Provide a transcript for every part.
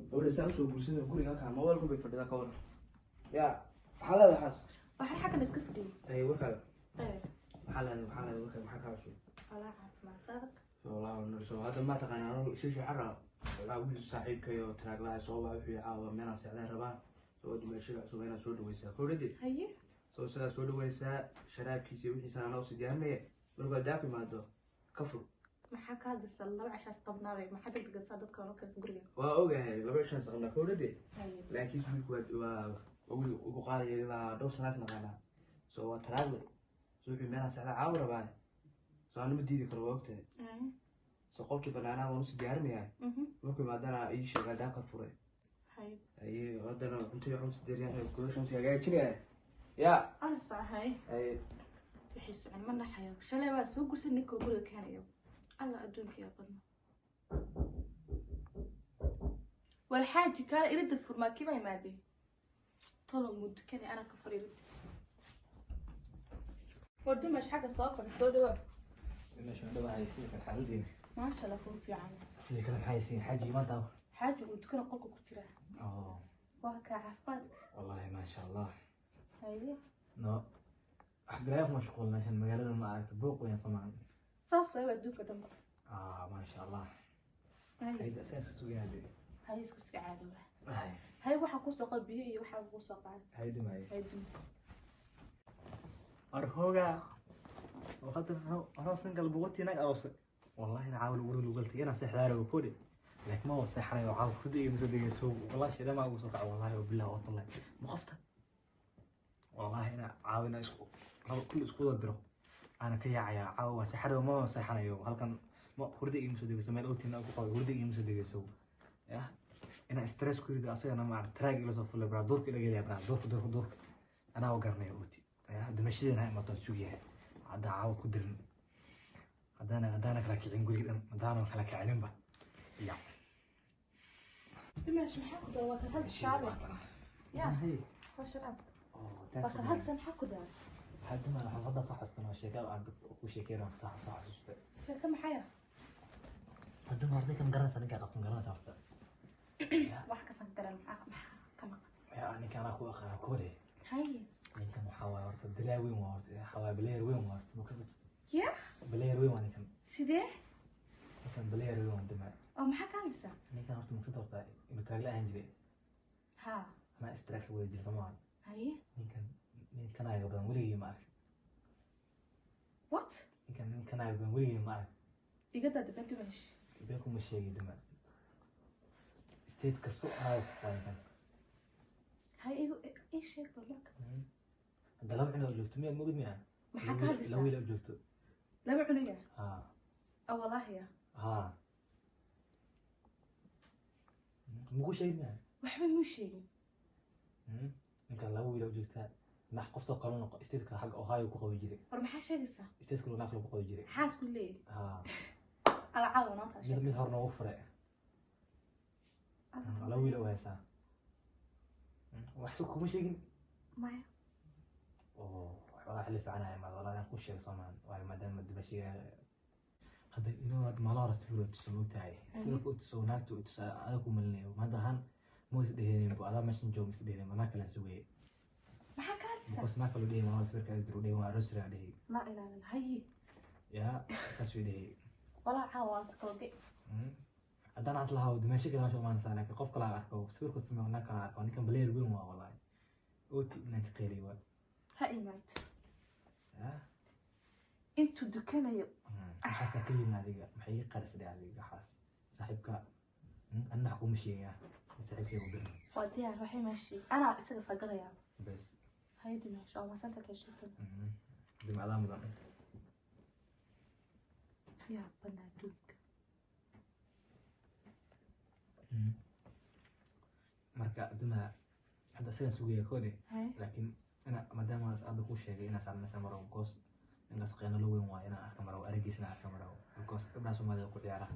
Gabadha saan usoo guursanay guriga halkaa mobaylku bay fadhidaa ka waran. Yaa, maxaa leedahay xaas? Waxaan xaggan iska fadhiyay. Ay, warkaaga. Ee. Maxaa leedahay, maxaa leedahay warkaaga, maxaa kaa cusub? Walaa caafimaad saadaq. Wallaahi nurso hadda ma taqaanaa anigu ishiishu xara. Walaa wiil saaxiibkay oo taraaglaha soo waxa wuxuu caawa meelaan seexdaan rabaa. Soo dumeeshada cusub inaan soo dhaweysaa. Kowdhadi. Haye. Soo sidaa soo dhaweysaa sharaabkiisa iyo wixiisa anaa usii diyaarinaya. Markaa daaf imaado ka fur. Maxaa ka hadlaysaa laba cashaas qabnaabay maxaa degdegaysaa dadka loo keensan guriga? Waa ogahay laba shan saqna kowdhadi. Haye. Laakiin wiilku waa wiil ugu qaadaya ilaa dhowr sanaas naqaanaa. Soo waa taraagle. Soo wuxuu meelaan seexdaa caawa rabaa. Soo anima diidi karo waa ogtahay. Soo qolkii banaanaa waan usii diyaarinayaa. Markuu imaadana ii sheegaa daabka furay. Haye. Aye, haddana cunto iyo cunto diyaariyaan gogosha usii hagaajinaya. Yaa. Ana soco haye. Aye. Wixii socon ma naxayo. Shalay baa soo gursan ninka guriga keenayo. Alla adduunka yaa badna. War xaaji kaale irida furmaa kiba imaadee. Tolo mudukani ana ka fur irida. War dumash xagga soo fadhi soo dhawaa. Meesha dhawahay sidii kale xaaladdiina. Maasha Allah kuu fiican. Sidii kale maxay siin xaaji maanta? Xaaji uu dukana qolka ku jira. Oo. Waa kaa caafimaadka. Wallaahi maasha Allah. Haye. No. Wax bilaa ku mashquul meeshan magaalada ma aragta buuq weyn Soomaali. Saas oo adduunka dhanba. Ah, maasha Allah. Haye. Hayda asaga isku sugayaa. Haye isku sii caado. Hay. Haye waxa ku soo qaad biyo iyo waxa ku soo qaad. Hayda maay. Haye dum. Arhoga. وقد أروس نقل بوتي نق أروس والله أنا عاول أقول له قلت أنا سحر وكودي لكن ما هو سحر وعاول خدي مثل سوق والله شيء ما أقول سوق والله وبالله وطلع مخفته والله أنا عاون كل أسبوع أدرو أنا كيا عيا عاو سحر وما سحر يوم هل كان ما هردي يمسو دقيسو مال أوتي أنا أقول هردي يمسو دقيسو يا أنا ستريس كل ده أصلا أنا مع تراجع إلى صف البرا دورك إلى جلي برا دورك دورك دورك أنا وقرني أوتي يا دمشينا هاي ما تنسويها هذا عاو قدرن هذا أنا كلاك عين قولي هذا أنا كلاك عين با يا Dumash maxaa ku daray waa kan hadda shaabe. Ya. Waa sharaab. Waa kan hadda maxaa ku daray? هذا ما حصل صح أصلاً الشيكة عند وشيكة صح صح صح. Sheeko maxay ah? هذا ما أرضي كم قرن سنة قاعد كم قرن صح. Wax ka san garan maxaa ka maqan? يا أنا كان أكو أخ كوري. Haye. كان محاول ورت دلاوي ورت حوا بلاير وين ورت مقصد. Ya. بلاير وين أنا كان. Sidee? كان بلاير وين دمع. Oo maxaa ka hadlaysaa? أنا كان ورت مقصد ورت متراجع هنجري. Ha. أنا استراك ولا جري طبعا. Haye. مين كان عايز بدن ولي معك. What? مين كان عايز بدن ولي معك. Iga daa dibad dumash. بينكم مش شيء دمع. ستيت كسوق هاي كان. Haye igu ii sheeg bal marka. هذا لو عنا joogto miya mogid miya? Maxaa ka hadlaysaa? Laba wiil oo joogto. Laba cunuga? Ha. Oo wallaahi ya. Ha. Muku sheegin miya? Waxba muu sheegin. Ninkan laba wiil oo joogta nax qof soo kale noqo isteedka xagga Ohio ku qabi jiray. War maxaa sheegaysaa? Isteedka nax ku qabi jiray. Xaas ku leeyahay. Ha. Ala caawa naanta sheeg. Mid hor noogu furay. Laba wiil oo haysaa. Wax soo kuma sheegin? Maya. Oo والله حلف عنها ما والله أنا كل شيء صمان وهاي ما دام ماشي هذا إنه هذا ما لا رسول تسوي تاعي سوي تسوي ناتو تسوي أنا كم اللي ما ده هن مو سدينين بو هذا ماشي جو مسدينين ما ناكل سوي ما حكى بس ما كلوا دي ما سبر كاز درو دي ما رسل عليه لا إله إلا هي يا تسوي دي والله عاوز كوكي هذا أنا أصلها ودي ماشي كلام شو ما نسألك قف كلا أركو سوي كنت سمع ناكل أركو نكمل بلير وين والله أوتي نك قيري وين ha imaado. Intuu dukanayo. Waxaasna ka yelin adiga maxay iga qarisay adiga waxaas saaxiibka anna wax kuma sheegaya saaxiibkayga u diray. Waa diyaar waxay meeshii anaa isaga fagadayaa. Bas. Haye dumash oo maasanta ka sheegtay. Dimacdaa mudan. Yaa banaa adduunka. Marka dumaa hadda isagan sugaya koode laakiin أنا ما دام أنا كل شيء أنا صار مثلا مرة وقص إن تقينا لو وين وين أنا أركب مرة وأرجع أنا أركب مرة وقص قبل سو ما ذا كل يارا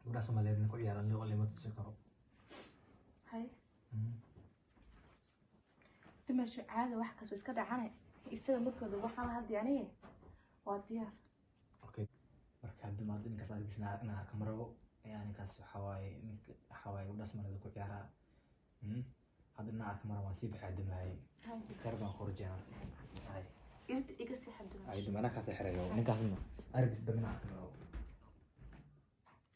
قبل سو ما لازم كل يارا اللي اللي ما تسكره هاي تمشي عادة واحد كسب بس كده عنه يصير مركض وحنا هذا يعني وديار أوكي مركب دم هذا إنك صار بس أنا أركب مرة يعني Ninkaas waxaa waaye ninka waxaa waaye gabdhaas marada ku ciyaaraa. Hadda dhinaca arka mara waan sii baxaa dumaayay. Khayr baan ku rajeynaa. Hay. Irida iga sii xabdumaashi. Ay dum anaa kaas xirayo. Ninkaasna aragis damina arka mara.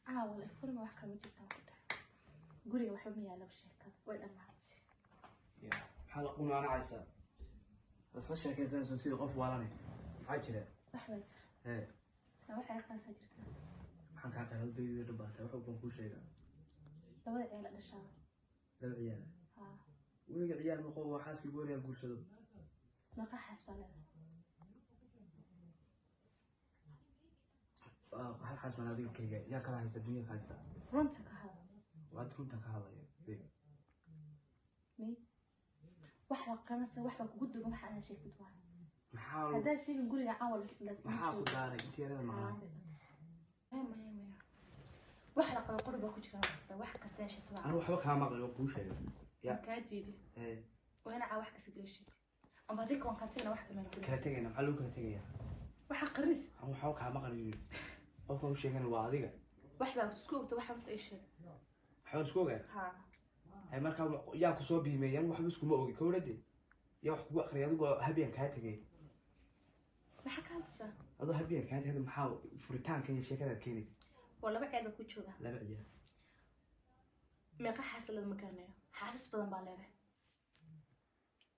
Caawa la furma wax kama jirtaan ku dhahay. Guriga waxba ma yaalo sheekada. Way dhamaatay. Maxaa la qunaanacaysaa? Isla sheekaysanayso sidii qof waalanay. Maxaa jira? Wax baa jira. Hee. Waxay qaasaa jirta. Maxaan kaa qaran dayda dhabaatay wax baan kuu sheegaa. Labada ciyaal dhashaa. Laba ciyaal. Haa. Weliga ciyaal ma qabo xaaskii gooriyaan guursado. Meeqa xaas baa leedahay? Hal xaas baan adiga keliga. Yaa kala haysta dunya ka haysta. Runta ka hadal. Waad runta ka hadlaya. May. Wax baa qaranaysa, wax baa kugu dugan, waxa aad sheegtid waa. Maxaa Haddaa sheegin guriga caawa la maxaa ku daaray inteerada maqnaa? Maya maya maya. Wax la qabo qori baa ku jira. Wax kasta ay sheegto waa. Anu waxba kaa maqlin oo kuu sheegay. Ya. Kaa diiday. Ee. Waa ina caawa wax kasta dila sheegtid. Ama adiga waan kaa tegna wax kale meel Kala tegayna maxaa lagu kala tegayaa? Waxa qarinaysa. Anu waxba kaa maqlin. Qofka u sheegana waa adiga. Wax baa isku ogta waxa runta ay sheeg. Waxaan isku ogaa. Haa. Hay marka yaa ku soo biimeeyaan waxba iskuma ogi kowladii. Yaa wax kugu akhriyay adigoo habeen kaa tegay. Maxaa ka hadlaysaa? Adoo habeen kaa tegay maxaa furitaanka iyo sheekadaad keenaysa? Waa laba ciyaal baa ku jooga. Laba ciyaal. Meeqa xaas leed ma garanayo. Xaasas badan baa leedahay.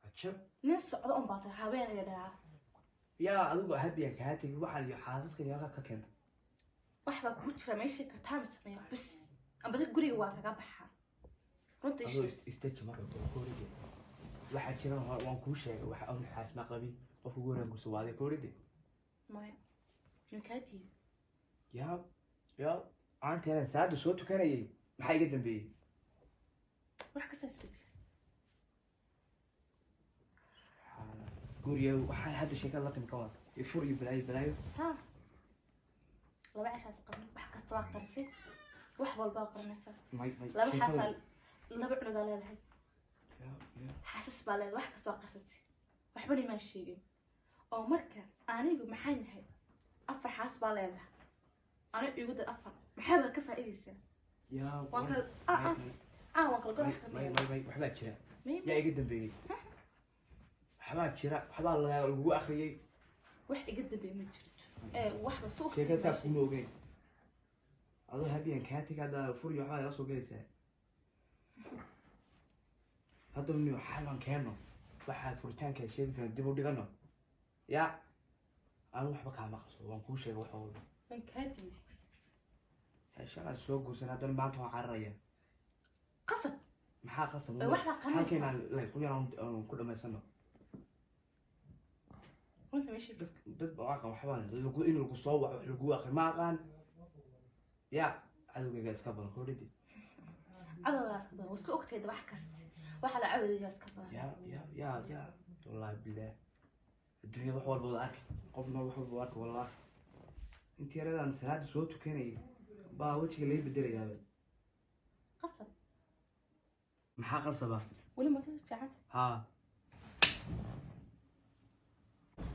Cajab. Nin socdo un baa tahay habeen ayaa dhahaa. Yaa adigoo habeen kaa tegay waxaan iyo xaasaska iyo halkaad ka keentay. Wax baa kugu jira meesha kartaa ma sameeyo bas. Amba dadka guriga waa kaga baxaa. Runta Adoo sheeg. istaji marka kowladii. Waxaa jira waan kuu sheegay waxa aan xaas ma qabin qofka ugu horreyn guurso waa adiga kowladii. Maya. Waan kaa diiday. Yaa yaa aanteena saada soo tukanayay maxaa iga dambeeyay? Wax kasta isbedel. Guriga waxaa hadda sheekada la timi ka wada. Ifur iyo balaayo balaayo. Haa. Laba cashaas qabin wax kasta waa qarisay. Wax walba waa qarinaysaa. May may. Laba xaas laba cunugaa leedahay. Yaa yaa. Xaasas baa leedahay wax kasta waa qarsatay. Waxbana imaan sheegin. Oo marka anigu maxaan yahay? 4 xaas baa leedahay. Anigu igu dar 4. Maxaa baa ka faa'iidaysaa? Yaa. Waan kala waan kala goor wax May kama may may waxbaa jira. May Yaa iga dambeeyay. Waxbaa jira waxbaa lagu akhriyay. Wax iga dambeeyay ma jirto. Waxba suuq. Sheekada saas kuma ogeyn. Adoo habeen kaa tegay hadda fur iyo waxbaa iga soo gelaysaa. Hadda niyo xalan keeno. Waxaa furitaanka ay sheegaysaa dib u dhigano. Yaa anu waxba kaama qabso waan kuu sheegay wax walba. Waan kaa diiday. Shalay soo guursan haddana maanta waan cararaya. Qasab. Maxaa qasab? Wax baa qarinaysaa. Halkeenaan lay quyaan aan ku dhamaysano. Runta meesha Dad baa aqaan waxbaan lagu in lagu soo waco wax lagu akhri ma aqaan. Yaa cadowgayga iska badan kowladii. Cadowgaas ka badan. Waa isku ogtahay wax kasta. Waxa la cadowgaas ka badan. Yaa yaa yaa yaa wallaahi billaah. Adduunyada wax walba wada arki. Qofna wax walba arki wallaahi. Intii yaradaan salaada soo tukanayay baa wajiga laga bedelayaaba. Qasab. Maxaa qasaba? Weli ma si fiican. Haa.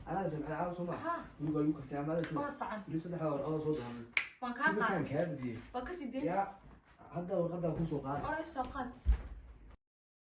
Anaa jamcada caawa soo ma? Haa. Guriga lagu kartay ama adaa Waa socon. Weli saddexda warqadoo soo doonay. Waan kaa qaaday. Markaan kaa badiyey. Waa ka sideen. Yaa hadda warqadan kuu soo qaaday. Oray soo qaad.